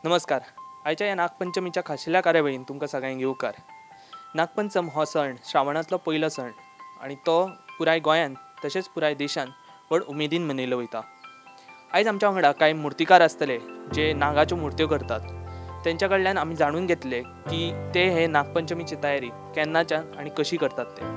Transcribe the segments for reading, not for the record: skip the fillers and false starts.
नमस्कार. आयच्या ह्या नागपंचमीच्या खाशेल्या कार्यावळीन तुमकां सगळ्यांक येवकार. नागपंचम हो सण श्रावणांतलो पयलो सण आनी तो पुराय गोंयांत तशेंच पुराय देशांत व्हड उमेदीन मनयलो वयता. आयज आमच्या वांगडा कांय मुर्तीकार आसतले जे नागाच्यो मुर्त्यो करतात. तेंच्या कडल्यान आमी जाणून घेतले की ते हे नागपंचमीची तयारी केन्नाच्यान आनी कशी करतात ते.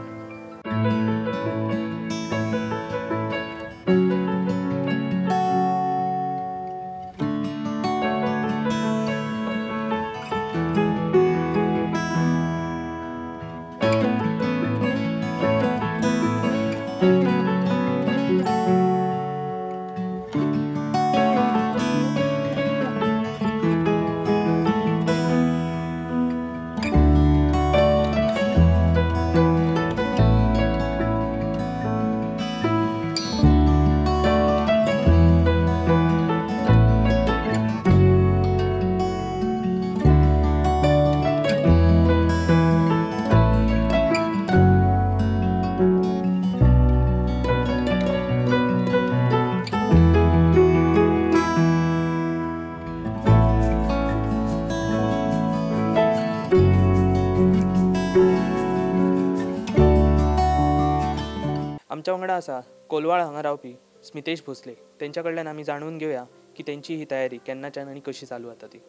आमच्या वांगडा आसा कोलवाळ हांगा रावपी स्मितेश भोसले. तेंच्या कडल्यान आमी जाणून घेवया की तेंची ही तयारी केन्नाच्यान आनी कशी चालू जाता ती.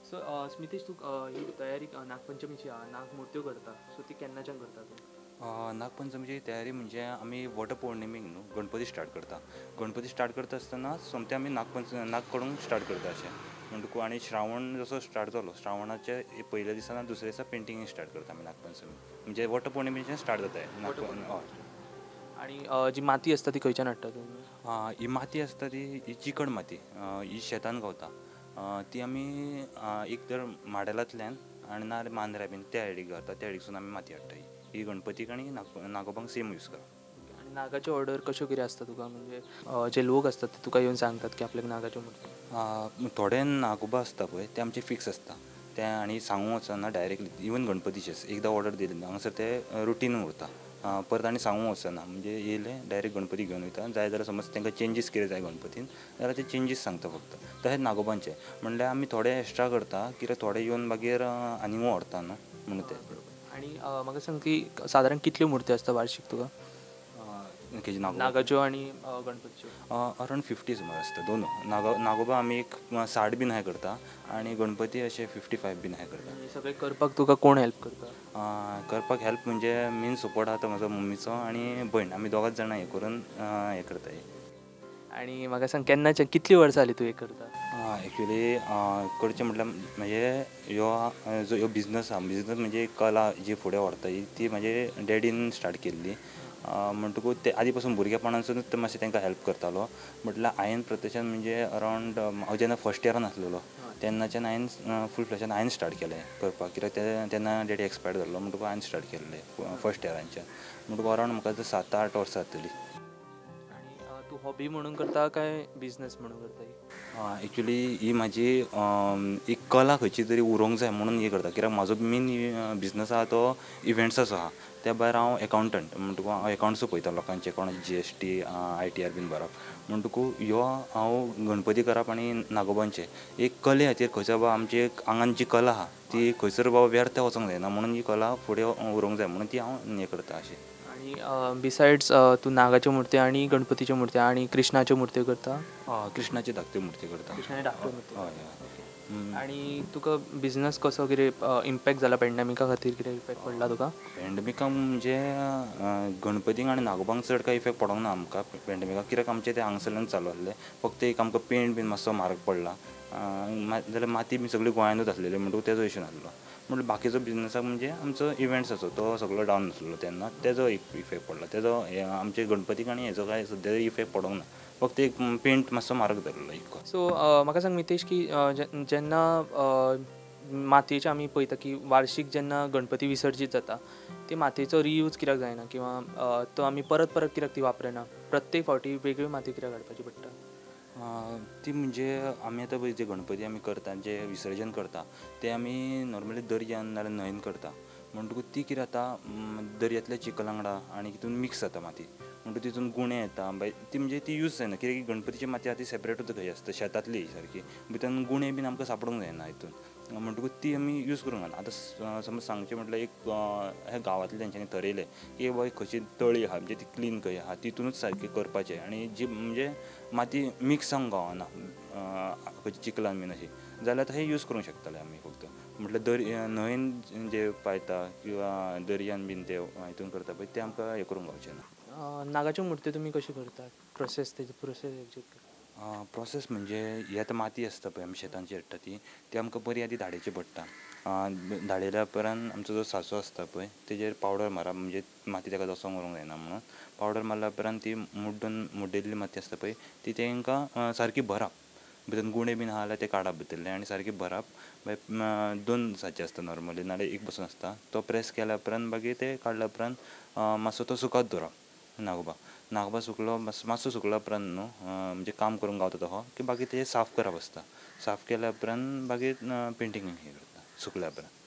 सो स्मितेश, तूं ही तयारी नागपंचमीची नागमुर्त्यो करता, सो ती केन्नाच्यान करता तूं? नागपंचमीची तयारी म्हणजे आमी वट पौर्णिमेक न्हू गणपती स्टार्ट करता. गणपती स्टार्ट करता आसतना सोमते आमी नाग करूंक स्टार्ट करता अशें म्हणटकूच. आनी श्रावण जसो स्टार्ट जालो श्रावणाच्या पयल्या दिसा दुसऱ्या दिसा पेंटींग स्टार्ट करता आमी नागपंचमी, म्हणजे वट पौर्णिमेच्यान स्टार्ट जाता नागपंचमी. आनी जी माती आसता ती खंयच्यान हाडटा तुमी? ही माती आसता ती ही चिकण माती, ही शेतान गावता. ती आमी एक तर माडेलांतल्यान आनी ना मांद्र्या बीन त्या सायडीक गावता, त्या सायडीकसून आमी माती हाडटा. ही गणपतीक आनी नागोबांक सेम यूज करता. आनी नागाच्यो ऑर्डर कश्यो कितें आसता तुका? म्हणजे जे लोक आसतात ते तुका येवन सांगतात की आपल्याक नागाच्यो मुर्ती? थोडे नागोबा आसता पळय ते आमचे फिक्स आसता ते, आनी सांगूंक वचना डायरेक्टली. इवन गणपतीचेच एकदां ऑर्डर दिली हांगासर ते रुटीन उरता, परत आनी सांगूंक वचना. म्हणजे येयले डायरेक्ट गणपती घेवन वयता. जाय जाल्यार समज तांकां चेंजीस कितें जाय गणपतीन जाल्यार ते चेंजीस सांगता फक्त. तशेंच नागोबांचे म्हणल्यार आमी थोडे एक्स्ट्रा करता कित्याक थोडे येवन मागीर आनीक व्हरता न्हू म्हणून ते. आनी म्हाका सांग की सादारण कितल्यो मुर्त्यो आसता वार्षीक तुका नागाच्यो आनी गणपतीच्यो? अरावंड 50 सुमार आसता दोनू. नागोबा आमी एक 60 बीन अशें करता आनी गणपती अशें 55 बीन अशें करता. सगळें करपाक तुका कोण हेल्प करता? करपाक हेल्प म्हणजे मेन सपोर्ट आहा तो म्हजो मम्मीचो आनी भयण, आमी दोगांच जाणां हें करून हें करता. आनी म्हाका सांग केन्नाच्यान कितलीं वर्सां जालीं तूं हें करता? एक्चुली करचें म्हटल्यार म्हणजे ह्यो जो ह्यो बिजनस आहा, बिजनस म्हणजे कला जी फुडें व्हरता ती म्हाजे डॅडीन स्टार्ट केल्ली. म्हणटकूच ते आदी पासून भुरगेपणासूनच ते मातशें तांकां हेल्प करतालो. म्हटल्यार हांवें प्रत्यक्षान म्हणजे अरावंड हांव जेन्ना फर्स्ट इयरान आसलेलो तेन्नाच्यान हांवें फूल फ्लॅशान हांवें स्टार्ट केलें करपाक, कित्याक तेन्ना डॅडी एक्सपायर्ड जाल्लो म्हणटकूच हांवें स्टार्ट केल्लें फर्स्ट इयरानच्यान. म्हणटकूच अरावंड म्हाका 7-8 वर्सां जातलीं. आनी तूं हॉबी म्हणून करता काय बिजनस म्हणून करता? एक्चुली ही म्हाजी एक कला खंयची तरी उरोंक जाय म्हणून हें करता, कित्याक म्हाजो मेन बिजनस आहा तो इव्हेंट्साचो आहा. त्या भायर हांव एकावंटंट म्हणटकूच हांव एकावंट्सूय पळयता लोकांचे, कोणाचे GST ITR बीन भरप. म्हणटकूच ह्यो हांव गणपती करप आनी नागोबांचे एक कले खातीर खंयसर बाबा आमचे आंगान जी कला आहा ती खंयसर बाबा व्यर्थ वचोंक जायना म्हणून ही कला फुडें उरोंक जाय म्हणून ती हांव हें करता अशें. आनी बिसायड्स तूं नागाच्यो मुर्त्यो आनी गणपतीच्यो मुर्त्यो आनी कृष्णाच्यो मुर्त्यो करता? कृष्णाच्यो धाकट्यो मुर्त्यो करता. कृष्णाच्यो धाकट्यो मुर्त्यो. हय हय. आनी तुका बिजनस कसो कितें इम्पॅक्ट जाला पॅन्डेमिका खातीर? कितें इफेक्ट पडला तुका? पॅन्डेमिका म्हणजे गणपतीक आनी नागोबांक चड कांय इफेक्ट पडोंक ना आमकां पॅन्डेमिकाक, कित्याक आमचें तें हांगसरल्यान चालू आसलें. फक्त एक आमकां पेंट बीन मातसो म्हारग पडला, जाल्यार माती बी सगळी गोंयांतूच आसलेली म्हणटकूच तेजो इशू नासलो. म्हणल्यार बाकीचो बिजनसाक म्हणजे आमचो इव्हेंट्साचो तो सगळो डावन आसलेलो तेन्ना तेजो एक इफेक्ट पडला. तेजो आमचे गणपतीक आनी हेजो कांय सद्या इफेक्ट पडोंक ना, फक्त एक पेंट मातसो म्हारग जाल्लो एक. सो म्हाका सांग मितेश की जेन्ना मातयेचे आमी पळयता की वार्षीक जेन्ना गणपती विसर्जीत जाता ती मातयेचो रियूज कित्याक जायना किंवा तो आमी परत परत कित्याक ती वापरना, प्रत्येक फावटी वेगळी माती कित्याक हाडपाची पडटा? ती म्हणजे आमी आतां पळय जे गणपती आमी करता, जे विसर्जन करता ते आमी नॉर्मली दर्यान नाल्यार न्हंयेन करता. म्हणटकूच ती कितें जाता दर्यांतल्या चिखला वांगडा आनी तितून मिक्स जाता माती, म्हणटकूच तितून गुणे येता, मागीर ती म्हणजे ती यूज जायना, कित्याक की गणपतीची माती आहा ती सेपरेटूच खंय आसता शेतांतली सारकी, भितर गुणे बीन आमकां सापडूंक जायना हितून, म्हणटकूच ती आमी यूज करूंक जायना. आतां समज सांगचें म्हटल्यार एक हे गांवांतले तेंच्यांनी थरयलें की बाबा खंयची तळी आहा म्हणजे ती क्लीन खंय आहा तितूनच सारकी करपाचें, आनी जी म्हणजे माती मिक्स जावंक गावना खंयची चिखलान बीन अशी जाल्यार थंय यूज करूंक शकतले आमी. फक्त म्हटल्यार न्हंयेन जे पायता किंवा दर्यान बीन ते हितून करता पळय ते आमकां हें करूंक गावचें ना. नागाच्यो मुर्त्यो तुमी कश्यो करतात, प्रोसेस तेजी प्रोसेस? प्रोसेस म्हणजे ही आतां माती आसता पळय आमी शेतांची हाडटा ती, ती आमकां बरी आदी धाडयची पडटा. धाडयल्या उपरांत आमचो जो सांचो आसता पळय तेजेर पावडर मारप, म्हणजे माती ताका दसोंक उरूंक जायना म्हणून पावडर मारल्या उपरांत ती मुड्डून मुड्डयल्ली माती आसता पळय ती तांकां सारकी भरप, भितर गुणे बीन आहा जाल्यार ते काडप भितरले आनी सारकी भरप. मागीर दोन साचे आसता नॉर्मली, नाल्यार एक बसून आसता, तो प्रेस केल्या उपरांत मागीर ते काडल्या उपरांत मातसो तो सुकत दवरप. नागोबा नागोबा सुकलो मातसो सुकलो उपरांत न्हू म्हणजे काम करूंक गावता तसो की बाकी तें साफ करप आसता, साफ केल्या उपरांत मागीर पेंटींग हें करता सुकल्या उपरांत.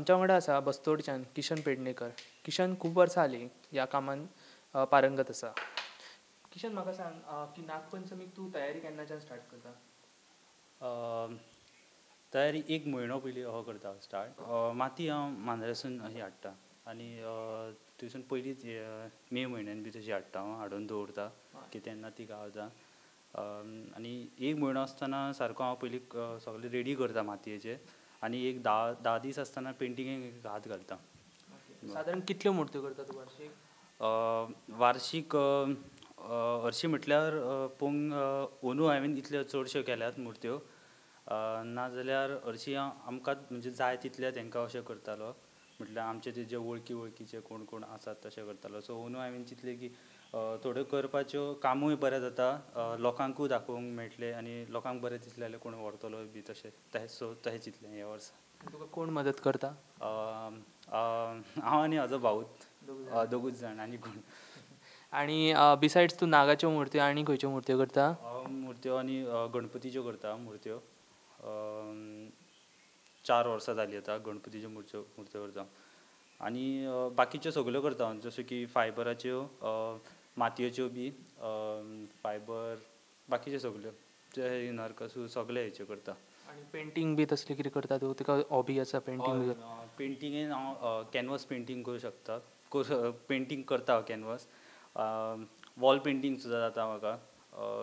आमच्या वांगडा आसा बस्तोडच्यान किशन पेडणेकर. किशन खूब वर्सां जालीं ह्या कामान पारंगत आसा. किशन, म्हाका सांग की नागपंचमीक तूं तयारी केन्नाच्यान स्टार्ट करता? तयारी एक म्हयनो पयलीं हो करता स्टार्ट. माती हांव मांद्रेसून अशी हाडटा आनी थंयसून पयलींच मे म्हयन्यान बी तशी हाडटा हांव, हाडून दवरता की तेन्ना ती गावता. आनी एक म्हयनो आसतना सारको हांव पयलीं सगळें रेडी करता मातयेचें आनी एक धा दीस आसतना पेंटिंगेक हात घालता. सादारण कितल्यो मुर्त्यो करता तूं वार्षीक? वार्षीक हरशीं म्हटल्यार पळोवंक अंदू हांवें इतल्यो चडश्यो केल्यात मुर्त्यो, नाजाल्यार हरशीं हांव आमकां म्हणजे जाय तितले तांकां अशें करतालो. म्हटल्यार आमचे ते जे वळखीचे कोण कोण आसात तशें करतालो. सो अंदू हांवें चिंतलें की थोड्यो करपाच्यो कामूय बरें जाता, लोकांकूय दाखोवंक मेळटलें आनी लोकांक बरें दिसलें जाल्यार कोण व्हरतलो बी तशें. सो तशें चिंतलें ह्या वर्सा. तुका कोण मदत करता? हांव आनी म्हजो भाऊच, दोगूच जाण आनी कोण. आनी बिसायड्स तूं नागाच्यो मुर्त्यो आनी खंयच्यो मुर्त्यो करता? मुर्त्यो आनी गणपतीच्यो करता मुर्त्यो. 4 वर्सां जालीं आतां गणपतीच्यो मुर्त्यो करता आनी बाकीच्यो सगल्यो करता, जश्यो की फायबराच्यो, मातयेच्यो बी, फायबर, बाकीच्यो सगल्यो नरकासूर सगळे हेच्यो करता. आनी पेंटींग बी तसलें कितें करता तूं? तुका हॉबी आसा पेंटींग? पेंटिंगेन हांव कॅनवस पेंटींग करूं शकता, पेंटींग करता हांव कॅनवस. वॉल पेंटींग सुद्दां जाता म्हाका.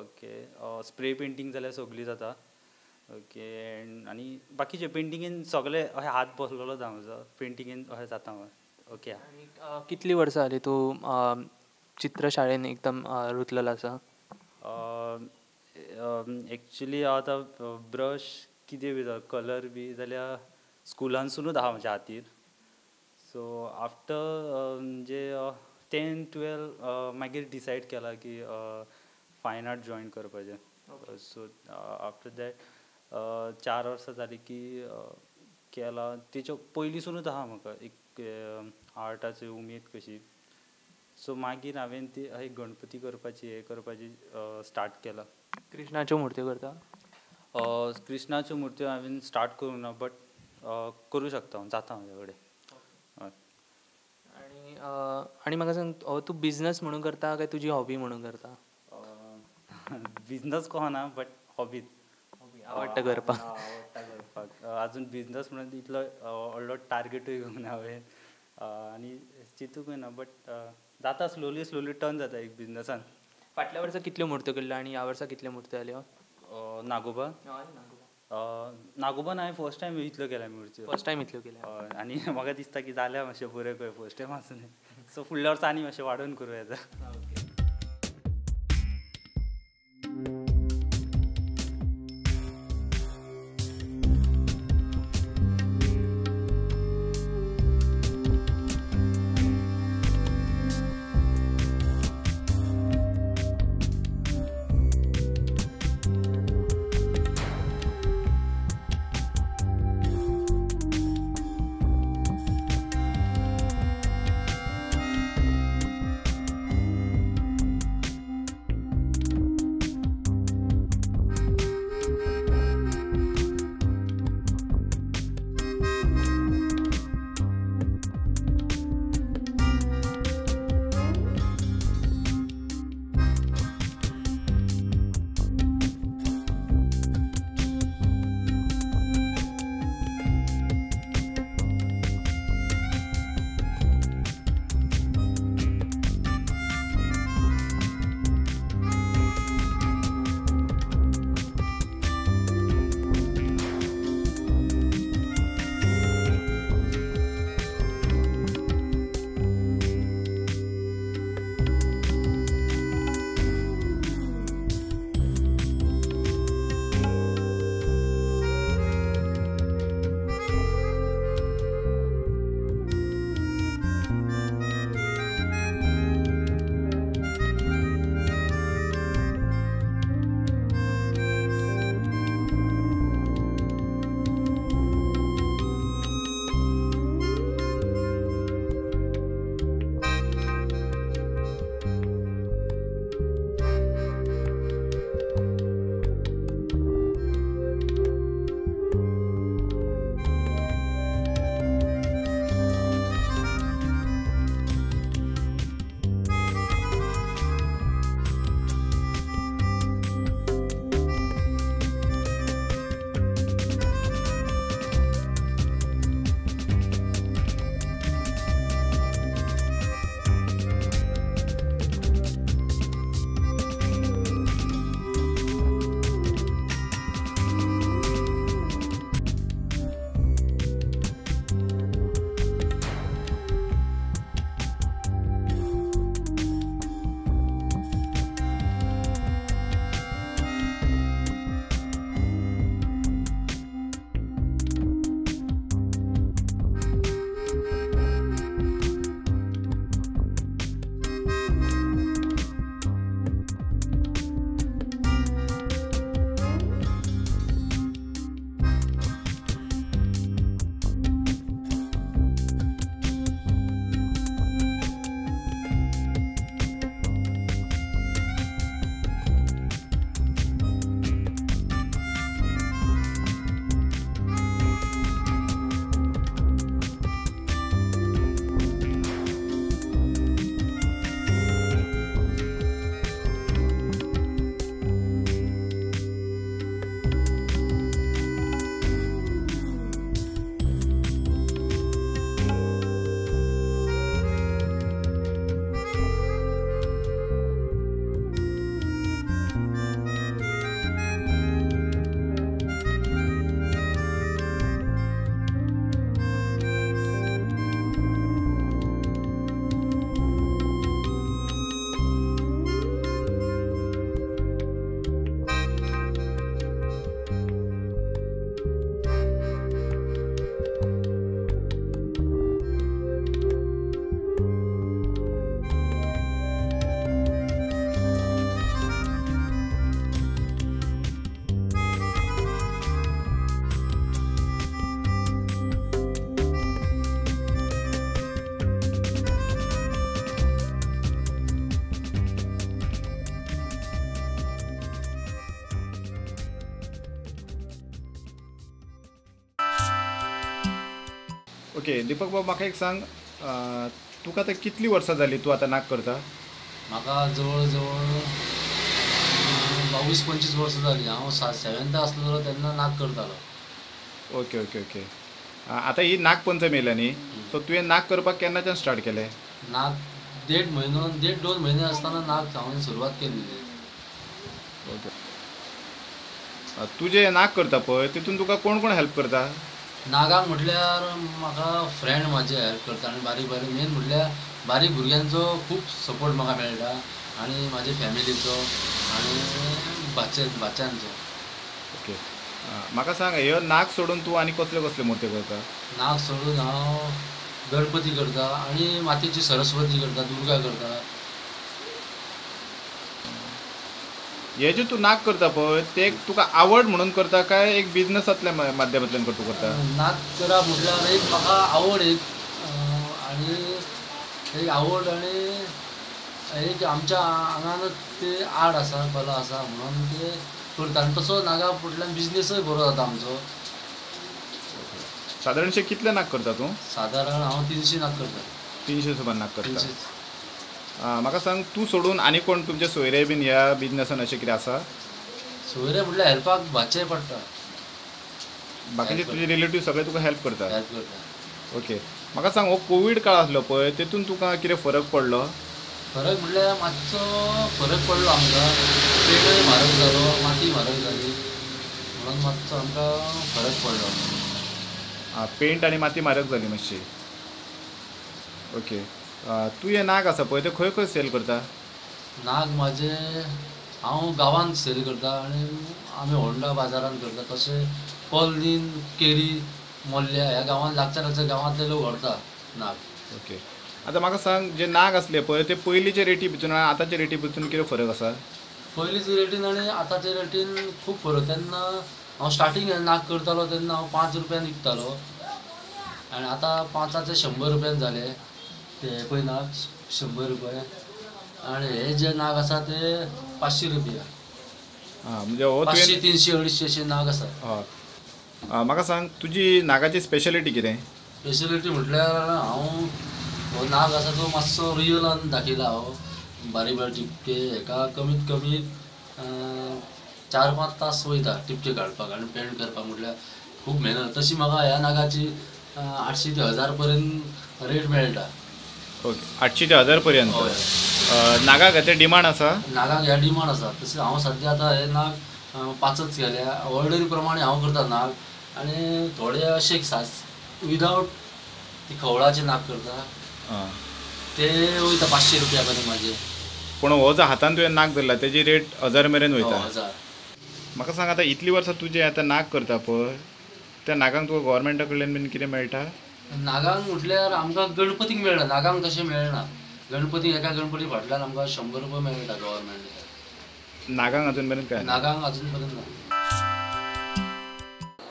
ओके, स्प्रे पेंटींग जाल्यार सगळी जाता. ओके, आनी बाकीचे पेंटिंगेन सगळे अशें हात बसलेलो जाता म्हजो पेंटिंगेन, अशें जाता म्हाका. ओके. आनी कितलीं वर्सां जालीं तूं चित्रशाळेन एकदम रुतलेलो आसा? एक्चुली हांव आतां ब्रश कितें बी जावं कलर बी जाल्यार स्कुलानसुनूच आहा म्हज्या हातीर. सो आफ्टर म्हणजे 10, 12 मागीर डिसायड केला की फायन आर्ट जॉयन करपाचें. सो आफ्टर that 4 वर्सां जालीं की केला. तेच्या पयलींसुनूच आहा म्हाका एक आर्टाची उमेद कशी. सो मागीर हांवें ती एक गणपती करपाची हें करपाची स्टार्ट केला. कृष्णाच्यो मुर्त्यो करता? कृष्णाच्यो मुर्त्यो हांवें स्टार्ट करूंक ना, बट करूं शकता हांव, जाता म्हजे कडेन. आनी आनी म्हाका सांग, तूं बिजनस म्हणून करता काय तुजी हॉबी म्हणून करता? बिजनस कसो ना, बट हॉबीच आवडटा करपाक. आवडटा करपाक. आजून बिजनस म्हणून इतलो व्हडलो टार्गेटूय घेवंक ना हांवें आनी चिंतूंकय ना, बट जाता स्लोली स्लोली टर्न जाता एक बिजनसान. फाटल्या वर्सा कितल्यो मुर्त्यो केल्ल्यो आनी ह्या वर्सा कितल्यो मुर्त्यो जाल्यो? नागोबा, नागोबान हांवें फर्स्ट टायम इतल्यो केल्या मुर्त्यो. फर्स्ट टायम इतल्यो केल्या आनी म्हाका दिसता की जाल्या मातशें बऱ्यो पळय फर्स्ट टायम आसून. सो फुडल्या वर्सा आनी मातशें वाडोवन करूं येता. ओके. ओके दीपक बाब म्हाका एक सांग, तुका आतां कितलीं वर्सां जालीं तूं आतां नाग करता? म्हाका जवळ जवळ 22-25 वर्सां जालीं. हांव 7th आसलो तेन्ना नाग करतालो. ओके ओके ओके आतां ही नागपंचम येयल्या न्ही, सो तुवें नाग करपाक केन्नाच्यान स्टार्ट केलें? नाग 1.5 म्हयने आसतना नाग हांवें सुरवात केल्ली. ओके तुजें नाग करता पळय तितून तुका कोण कोण हेल्प करता? नागांक म्हटल्यार म्हाका फ्रेंड म्हाजे हेल्प करता आनी बारीक बारीक मेन म्हटल्यार बारीक भुरग्यांचो खूब सपोर्ट म्हाका मेळटा आनी म्हाजे फॅमिलीचो आनी भाच्यांचो. ओके म्हाका सांग, ह्यो नाग सोडून तूं आनी कसल्यो कसल्यो मुर्त्यो करता? नाग सोडून हांव गणपती करता आनी मातीची सरस्वती करता, दुर्गा करता. हे जे तूं नाग करता पळय ते तुका आवड म्हणून करता काय एक बिजनसांतल्या माध्यमांतल्यान तूं करता? नाग करप म्हटल्यार एक म्हाका आवड एक आनी एक आवड आनी एक आमच्या आंगानच ते आर्ट आसा, कला आसा म्हणून ते करता. आनी तसो नागा फाटल्यान बिजनेसय बरो जाता आमचो. सादारणशे कितले नाग करता तूं? सादारण हांव 300 नाग करता. 300 सुमार नाग करता. म्हाका सांग, तूं सोडून आनी कोण तुमचे सोयरे बीन ह्या बिजनसान अशें कितें आसा? सोयरे म्हटल्यार हेल्पाक भाचे पडटा. बाकीचे तुजे रिलेटीव सगळे तुका हेल्प करता? हेल्प करता. ओके म्हाका सांग, हो कोवीड काळ आसलो पळय तेतून तुका कितें फरक पडलो? फरक म्हटल्यार मातसो फरक पडलो आमकां. पेंटय म्हारग जालो, माती म्हारग जाली, म्हणून मातसो आमकां फरक पडलो. आं पेंट आनी माती म्हारग जाली मातशी. ओके तूं हे नाग आसा पळय ते खंय खंय सेल करता? नाग म्हाजे हांव गांवांत सेल करता आनी आमी होंडा बाजारांत करता. तशें कोलनीन, केरी, मोल्ल्या ह्या गांवांत लागच्या लागच्या गांवांतले लोक व्हरता नाग. ओके आतां म्हाका सांग, जे नाग आसले पळय ते पयलींचे रेटी भितून आनी आतांचे रेटी भितून कितें फरक आसा? पयलींचे रेटीन आनी आतांचे रेटीन खूब फरक. तेन्ना हांव स्टार्टींग नाग करतालो तेन्ना हांव 5 रुपयान विकतालो आनी आतां 5चे 100 रुपयान जाले. ते पळय नाग 100 रुपये आनी हे जे नाग आसा ते 500 रुपया. म्हणजे हो 500, 300, 250 अशे नाग आसा. हय म्हाका सांग, तुजी नागाची स्पेशलिटी कितें? स्पेशलिटी म्हटल्यार हांव हो नाग आसा तो मातसो रियलान दाखयला. हांव बारीक बारीक टिपके हेका कमीत कमी 4-5 तास वयता टिपके काडपाक आनी पेंट करपाक म्हटल्यार खूब मेहनत. तशी म्हाका ह्या नागाची 800 ते 1000 पर्यंत रेट मेळटा. ओके 800 ते 1000 पर्यंत. नागाक खातीर डिमांड आसा? नागाक ह्या डिमांड आसा. तशें हांव सद्या आतां हे नाग 5च केल्या. ऑर्डरी प्रमाणे हांव करता नाग आनी थोडे अशे विदावट ती खवळाचे नाग करता ते वयता 500 रुपया पर्यंत म्हाजे. पूण हो जो हातान तुवें नाग धरला तेजी रेट 1000 मेरेन वयता? 1000. म्हाका सांग, आतां इतलीं वर्सां तुजें आतां नाग करता पळय त्या नागांक तुका गोवोरमेंटा कडल्यान बीन कितें मेळटा? नागांक म्हटल्यार आमकां गणपतीक मेळना, नागांक तशें मेळना. गणपती एका गणपती फाटल्यान आमकां 100 रुपया मेळटा गव्हर्मेंट. नागांक अजून मेरेन काय? नागांक अजून पर्यंत ना.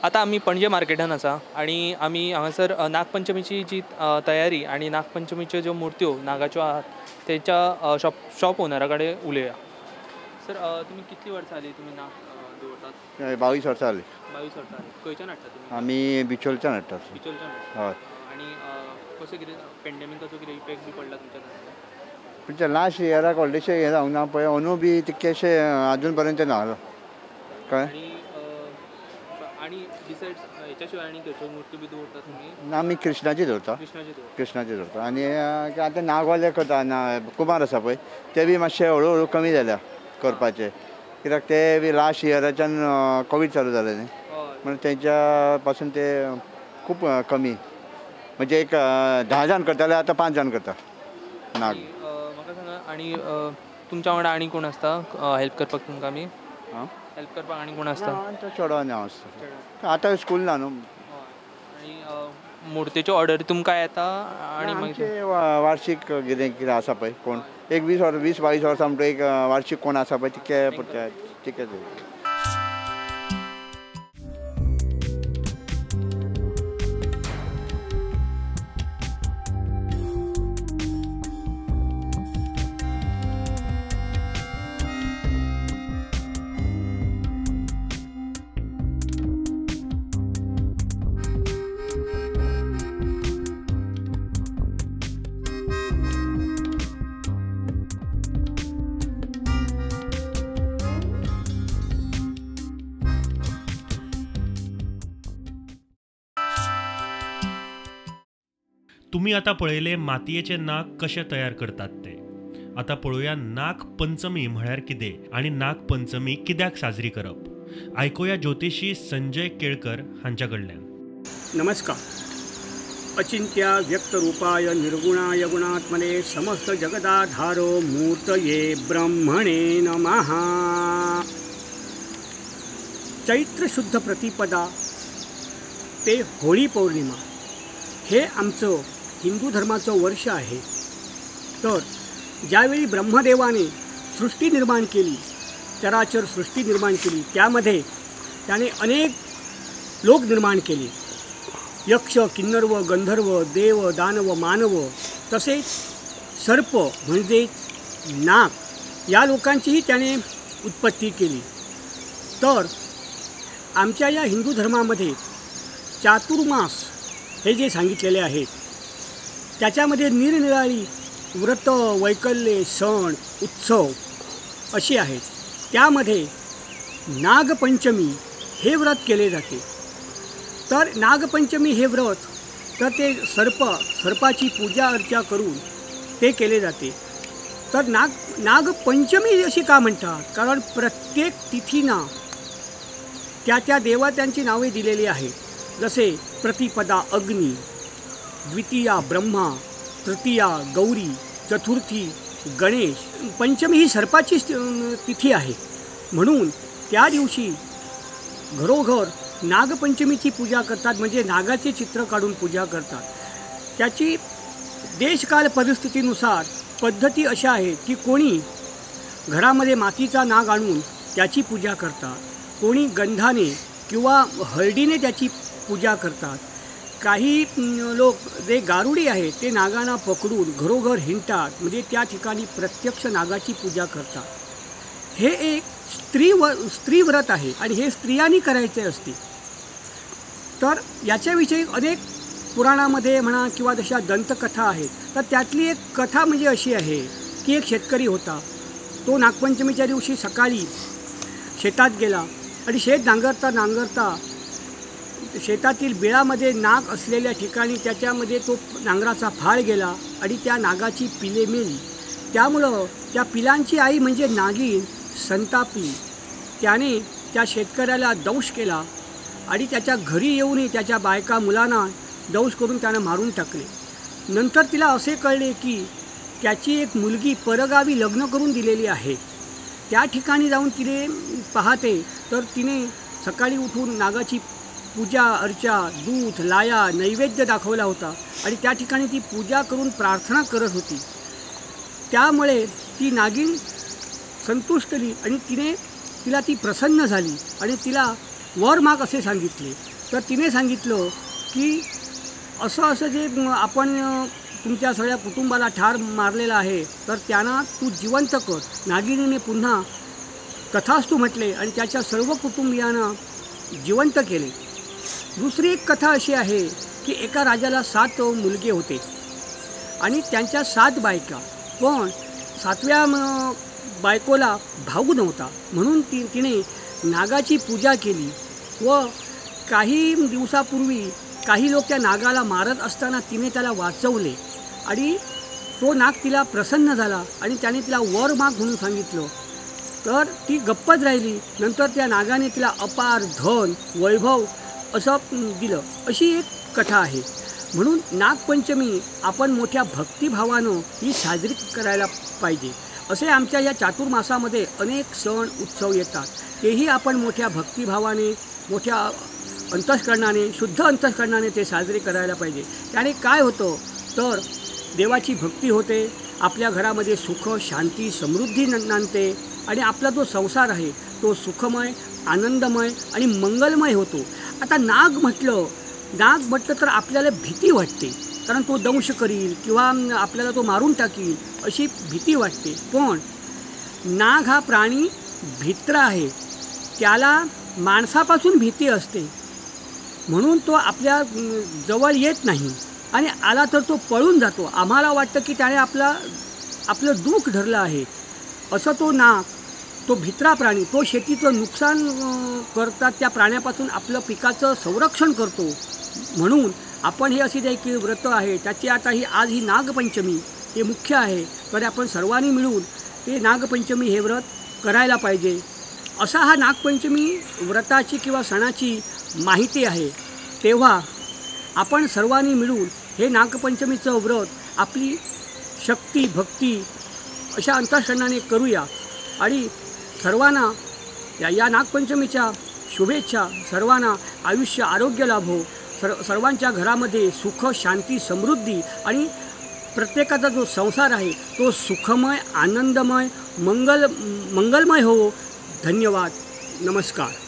आतां आमी पणजे मार्केटान आसा आनी आमी हांगासर नागपंचमीची जी तयारी आनी नागपंचमीच्यो ज्यो मुर्त्यो नागाच्यो आहात तेच्या शॉप ओनरा कडेन उलोवया. सर, तुमी कितलीं वर्सां जालीं तुमी नाग दवरतात? 22 वर्सां जालीं. 22 वर्सां जालीं. खंयच्यान हाडटा तुमी? आमी बिचोलच्यान हाडटा. बिचोलच्यान? हय. आनी कशें कितें पेंडेमिकाचो कितें इफेक्ट बी पडला तुमच्या धंद्यार? तुमच्या लास्ट इयराक व्हडलेशें हें जावंक ना पळय, अंदू बी तितकेशें आजून पर्यंत ना. कळ्ळें? आनी बिसायड्स हेच्या शिवाय आनी खंयच्यो मुर्ती बी दवरता तुमी? ना, आमी कृष्णाची दवरता. कृष्णाची दवरता. आनी आतां नागवाले करता, ना कुमार आसा पळय ते बी मातशे हळू हळू कमी जाल्या करपाचे, कित्याक ते बी लास्ट इयराच्यान कोवीड चालू जालें न्ही, म्हणून तेंच्या पासून ते खूब कमी, म्हणजे एक 10 जाण करताले आतां 5 जाण करता नाग. म्हाका सांगा, आनी तुमच्या वांगडा आनी कोण आसता हेल्प करपाक तुमकां? आमी हेल्प करपाक आनी कोण आसता? चेडो आनी हांव आसता. आतां स्कूल ना न्हू. आनी मुर्तेच्यो ऑर्डर तुमकां येता? आनी मागीर वार्षीक कितें कितें आसा पळय, कोण एक 20-22 वर्सां म्हणटा एक वार्षीक कोण आसा पळय तितके पुरते तितके. तुम्ही आतां पळयलें मातयेचे नाग कशे तयार करतात ते. आतां पळोवया नागपंचमी म्हळ्यार कितें आनी नागपंचमी कित्याक साजरी करप. आयकुया ज्योतिषी संजय केळकर हांच्या कडल्यान. नमस्कार. अचिंत्य व्यक्तरूपाय निर्गुणाय गुणात्मने समस्त जगदाधारो मूर्तये ब्रह्मणे नमः. चैत्र शुद्ध प्रतिपदा ते होळी पौर्णिमा हे आमचं हिंदू धर्माचं वर्ष आहे. तर ज्यावेळी ब्रह्मदेवाने सृष्टी निर्माण केली, चराचर सृष्टी निर्माण केली, त्यामध्ये त्याने अनेक लोक निर्माण केले. यक्ष, किन्नर्व, गंधर्व, देव, दानव, मानव, तसेच सर्प म्हणजेच नाग या लोकांचीही त्याने उत्पत्ती केली. तर आमच्या या हिंदू धर्मामध्ये चातुर्मास हे जे सांगितलेले आहे त्याच्यामध्ये निरनिराळी व्रत, वैकल्ये, सण, उत्सव अशी आहेत. त्यामध्ये नागपंचमी हे व्रत केले जाते. तर नागपंचमी हे व्रत तर ते सर्पाची पूजा अर्चा करून ते केले जाते. तर नागपंचमी अशी का म्हणतात? कारण प्रत्येक तिथींना त्या त्या देवतांची नावे दिलेली आहेत. जसे प्रतिपदा अग्नी, द्वितीया ब्रह्मा, तृतीया गौरी, चतुर्थी गणेश. पंचमी ही सर्पाची तिथी आहे, म्हणून त्या दिवशी घरोघर नागपंचमीची पूजा करतात, म्हणजे नागाचे चित्र काढून पूजा करतात. त्याची देशकाल परिस्थितीनुसार पद्धती अशा आहेत की कोणी घरामध्ये मातीचा नाग आणून त्याची पूजा करतात, कोणी गंधाने किंवा हळदीने त्याची पूजा करतात. काही लोक जे गारुडी आहेत ते नागांना पकडून घरोघर हिंडतात, म्हणजे त्या ठिकाणी प्रत्यक्ष नागाची पूजा करतात. हे एक स्त्रीव्रत आहे आणि हे स्त्रियांनी करायचे असते. तर याच्याविषयी अनेक पुराणामध्ये म्हणा किंवा जशा दंतकथा आहेत, तर त्यातली एक कथा म्हणजे अशी आहे की एक शेतकरी होता. तो नागपंचमीच्या दिवशी सकाळी शेतात गेला आणि शेत नांगरता नांगरता शेतातील बिळामध्ये नाग असलेल्या ठिकाणी त्याच्यामध्ये तो नांगराचा फाळ गेला आणि त्या नागाची पिले मेली. त्यामुळं त्या पिलांची आई म्हणजे नागिन संतापली. त्याने त्या शेतकऱ्याला दंश केला आणि त्याच्या घरी येऊनही त्याच्या बायका मुलांना दंश करून त्यानं मारून टाकले. नंतर तिला असे कळले की त्याची एक मुलगी परगावी लग्न करून दिलेली आहे. त्या ठिकाणी जाऊन तिने पाहते तर तिने सकाळी उठून नागाची पूजा अर्चा, दूध, लाया, नैवेद्य दाखवला होता आणि त्या ठिकाणी ती पूजा करून प्रार्थना करत होती. त्यामुळे ती नागिन संतुष्टली आणि तिला ती प्रसन्न झाली आणि तिला वर माग असे सांगितले. तर तिने सांगितलं की असं असं जे आपण तुमच्या सगळ्या कुटुंबाला ठार मारलेलं आहे तर त्यांना तू जिवंत कर. नागिनीने पुन्हा तथास्तु म्हटले आणि त्याच्या सर्व कुटुंबियांना जिवंत केले. दुसरी एक कथा अशी आहे की एका राजाला 7 मुलगे होते आणि त्यांच्या 7 बायका, पण 7व्या बायकोला भाऊ नव्हता, म्हणून तिने नागाची पूजा केली व काही दिवसापूर्वी काही लोक त्या नागाला मारत असताना तिने त्याला वाचवले आणि तो नाग तिला प्रसन्न झाला आणि त्याने तिला वर माग म्हणून सांगितलं. तर ती गप्पच राहिली. नंतर त्या नागाने तिला अपार धन, वैभव असं दिलं. अशी एक कथा आहे. म्हणून नागपंचमी आपण मोठ्या भक्तिभावानं ही साजरी करायला पाहिजे. असे आमच्या या चातुर्मासामध्ये अनेक सण उत्सव येतात, तेही आपण मोठ्या भक्तिभावाने, मोठ्या अंतःकरणाने, शुद्ध अंतःकरणाने ते साजरे करायला पाहिजे. त्याने काय होतं तर देवाची भक्ती होते, आपल्या घरामध्ये सुख, शांती, समृद्धी नांदते आणि आपला जो संसार आहे तो सुखमय, आनंदमय आणि मंगलमय होतो. आता नाग म्हटलं तर आपल्याला भीती वाटते, कारण तो दंश करील किंवा आपल्याला तो मारून टाकील अशी भीती वाटते. पण नाग हा प्राणी भित्र आहे, त्याला माणसापासून भीती असते, म्हणून तो आपल्या जवळ येत नाही आणि आला तर तो पळून जातो. आम्हाला वाटतं की त्याने आपलं दुःख धरलं आहे. असं तो नाग, तो भित्रा प्राणी, तो शेतीचं नुकसान करतात, त्या प्राण्यापासून आपलं पिकाचं संरक्षण करतो. म्हणून आपण हे अशी जे व्रत आहे त्याची आता ही आज ही नागपंचमी हे मुख्य आहे, तर आपण सर्वांनी मिळून ते नागपंचमी हे व्रत करायला पाहिजे. असा हा नागपंचमी व्रताची किंवा सणाची माहिती आहे. तेव्हा आपण सर्वांनी मिळून हे नागपंचमीचं व्रत आपली शक्ती भक्ती अशा अंतःकरणाने करूया आणि सर्वांना या नागपंचमीच्या शुभेच्छा. सर्वांना आयुष्य आरोग्य लाभो, सर्वांच्या घरामध्ये सुख शांती समृद्धी आणि प्रत्येकाचा जो संसार आहे तो सुखमय आनंदमय मंगलमय हो. धन्यवाद. नमस्कार.